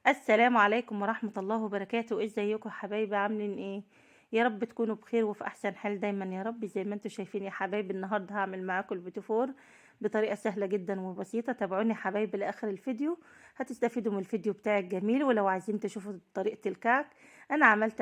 السلام عليكم ورحمة الله وبركاته. ازيكم يا حبايبي؟ عاملين ايه؟ يا رب تكونوا بخير وفي احسن حال دايما يا رب. زي ما انتم شايفين يا حبايبي، النهارده هعمل معاكم البيتيفور بطريقة سهلة جدا وبسيطة. تابعوني يا حبايبي لاخر الفيديو، هتستفيدوا من الفيديو بتاعي الجميل. ولو عايزين تشوفوا طريقة الكعك، انا عملت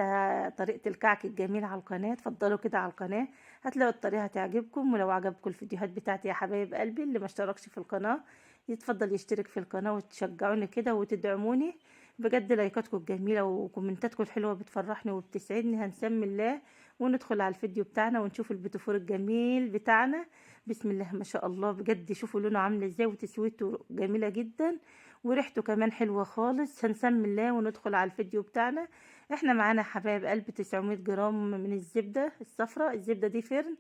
طريقة الكعك الجميل على القناة، اتفضلوا كده على القناة هتلاقوا الطريقة هتعجبكم. ولو عجبكم الفيديوهات بتاعتي يا حبايب قلبي، اللي ما اشتركش في القناة يتفضل يشترك في القناة وتشجعوني كده وتدعموني بجد. لايكاتكم الجميلة وكومنتاتكم الحلوة بتفرحني وبتسعدني. هنسمي الله وندخل على الفيديو بتاعنا ونشوف البيتيفور الجميل بتاعنا. بسم الله ما شاء الله، بجد شوفوا لونه عامل ازاي وتسويته جميلة جدا وريحته كمان حلوة خالص. هنسمي الله وندخل على الفيديو بتاعنا. احنا معانا حبايب قلب 900 جرام من الزبدة الصفراء، الزبدة دي فرن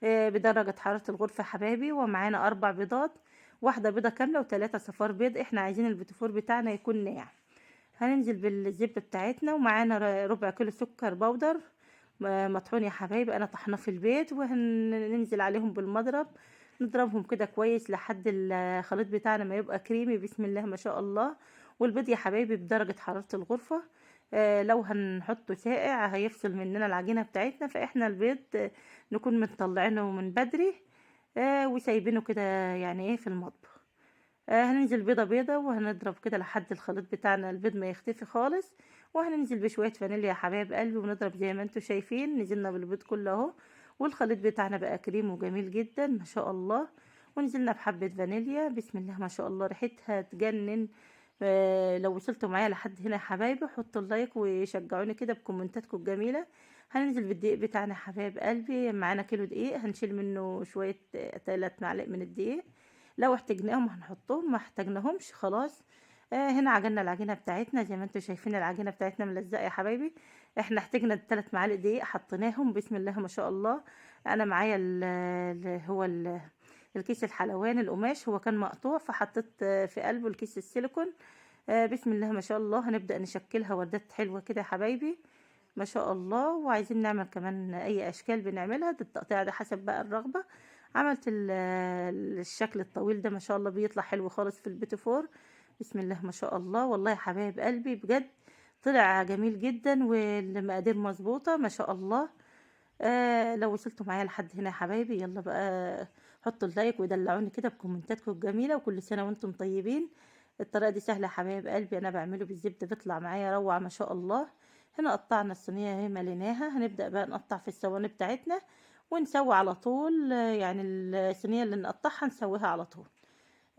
بدرجة حرارة الغرفة حبايبي. ومعانا 4 بيضات، واحدة بيضة كاملة و3 صفار بيض. احنا عايزين البيتيفور بتاعنا يكون ناعم. هننزل بالزبدة بتاعتنا، ومعانا ربع كيلو سكر بودر مطحون يا حبايبي، انا طحناه في البيت. وهننزل عليهم بالمضرب، نضربهم كده كويس لحد الخليط بتاعنا ما يبقى كريمي. بسم الله ما شاء الله. والبيض يا حبايبي بدرجة حرارة الغرفة، لو هنحطه ساقع هيفصل مننا العجينة بتاعتنا، فاحنا البيض نكون مطلعينه من بدري وسايبينه كده يعني ايه في المطبخ. هننزل بيضة بيضة وهنضرب كده لحد الخليط بتاعنا البيض ما يختفي خالص. وهننزل بشوية فانيليا يا حبايب قلبي ونضرب زي ما انتم شايفين. نزلنا بالبيض كله اهو، والخليط بتاعنا بقى كريم وجميل جدا ما شاء الله. ونزلنا بحبة فانيليا، بسم الله ما شاء الله ريحتها تجنن. لو وصلتوا معايا لحد هنا يا حبايبي حطوا ال like وشجعوني كده بكومنتاتكم الجميلة. هننزل بالدقيق بتاعنا يا حبايب قلبي، معانا كيلو دقيق هنشيل منه شوية، 3 معالق من الدقيق. لو احتاجناهم هنحطهم، ما احتاجناهمش خلاص. هنا عجلنا العجينة بتاعتنا زي ما انتم شايفين، العجينة بتاعتنا ملزقه يا حبايبي. احنا احتاجنا 3 معالق دقيق حطيناهم، بسم الله ما شاء الله. انا معايا هو الكيس الحلواني القماش، هو كان مقطوع فحطيت في قلبه الكيس السيليكون. بسم الله ما شاء الله. هنبدأ نشكلها وردات حلوة كده يا حبايبي ما شاء الله. وعايزين نعمل كمان اي اشكال بنعملها، ده التقطيع ده حسب بقى الرغبة. عملت الشكل الطويل ده ما شاء الله بيطلع حلو خالص في البيتيفور. بسم الله ما شاء الله. والله يا حبايب قلبي بجد طلع جميل جدا والمقادير مظبوطة ما شاء الله. لو وصلتوا معايا لحد هنا يا حبايبي يلا بقى حطوا ال like ودلعوني كده بكومنتاتكم الجميلة، وكل سنة وانتم طيبين. الطريقة دي سهلة يا حبايب قلبي، انا بعمله بالزبدة بيطلع معايا روعة ما شاء الله. هنا قطعنا الصينية اهي مليناها، هنبدأ بقى نقطع في الصواني بتاعتنا ونسوي على طول، يعني الصينية اللي نقطعها نسويها على طول.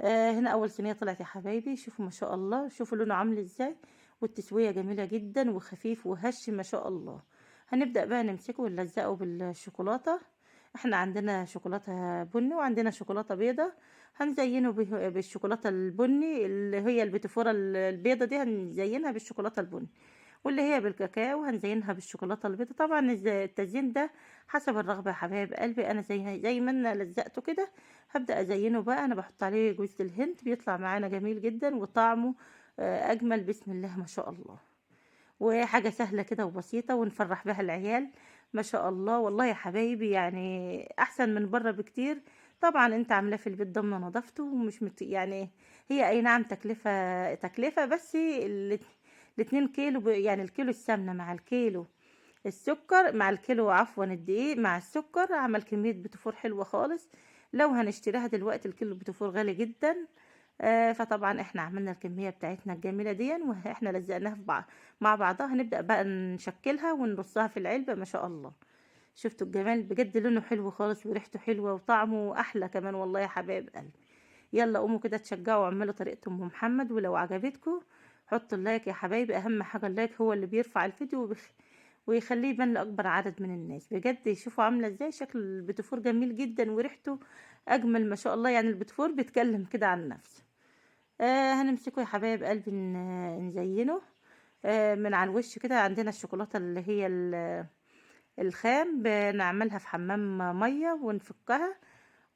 هنا اول صينية طلعت يا حبايبي، شوفوا ما شاء الله، شوفوا لونه عامل ازاي، والتسوية جميلة جدا وخفيف وهش ما شاء الله. هنبدأ بقى نمسكه ونلزقه بالشوكولاتة. احنا عندنا شوكولاتة بني وعندنا شوكولاتة بيضة، هنزينه بالشوكولاتة البني اللي هي البيتيفورة البيضة دي، هنزينها بالشوكولاتة البني، واللي هي بالكاكاو هنزينها بالشوكولاتة البيضة. طبعا التزيين ده حسب الرغبة يا حبايب قلبي. انا زي ما انا لزقته كده هبدأ ازينه بقى. انا بحط عليه جوز الهند بيطلع معانا جميل جدا وطعمه اجمل بسم الله ما شاء الله. وحاجة سهلة كده وبسيطة ونفرح بها العيال ما شاء الله. والله يا حبايبي يعني احسن من بره بكتير. طبعا انت عاملاه في البيت ضمن نظافته ومش يعني هي اي نعم تكلفة، بس الاتنين كيلو يعني الكيلو السمنة مع الكيلو السكر مع الكيلو عفوا الدقيق مع السكر عمل كمية بيتيفور حلوة خالص. لو هنشتريها دلوقتي الكيلو بيتيفور غالي جدا، فطبعا احنا عملنا الكمية بتاعتنا الجميلة دي واحنا لزقناها في بعض مع بعضها. هنبدأ بقى نشكلها ونرصها في العلبة ما شاء الله. شفتوا الجمال بجد، لونه حلو خالص وريحته حلوة وطعمه احلى كمان والله يا حبايب قلبي. يلا قوموا كده تشجعوا واعملوا طريقة ام محمد، ولو عجبتكم حطوا ال like يا حبايبي، اهم حاجة ال like هو اللي بيرفع الفيديو ويخليه يبان لاكبر عدد من الناس. بجد شوفوا عامله ازاي، شكل البيتيفور جميل جدا وريحته اجمل ما شاء الله. يعني البيتيفور بيتكلم كده عن نفسه. هنمسكه يا حبايب قلبي نزينه من على الوش كده. عندنا الشوكولاتة اللي هي الخام بنعملها في حمام مية ونفكها،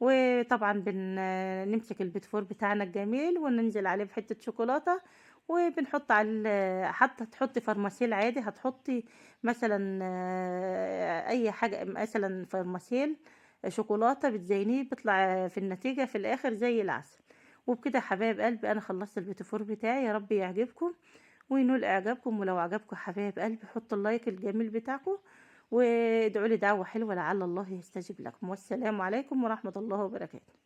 وطبعا بنمسك البيتفور بتاعنا الجميل وننزل عليه بحته شوكولاتة، وبنحط على حتى تحطي فرماسيل عادي، هتحطي مثلا اي حاجة، مثلا فرماسيل شوكولاتة بتزينيه، بيطلع في النتيجة في الاخر زي العسل. وبكده يا حبايب قلبي انا خلصت البيتيفور بتاعي، يا رب يعجبكم. وينول اعجابكم. ولو عجبكم حبايب قلبي حطوا ال like الجميل بتاعكم، وادعوا لي دعوة حلوة لعل الله يستجيب لكم. والسلام عليكم ورحمة الله وبركاته.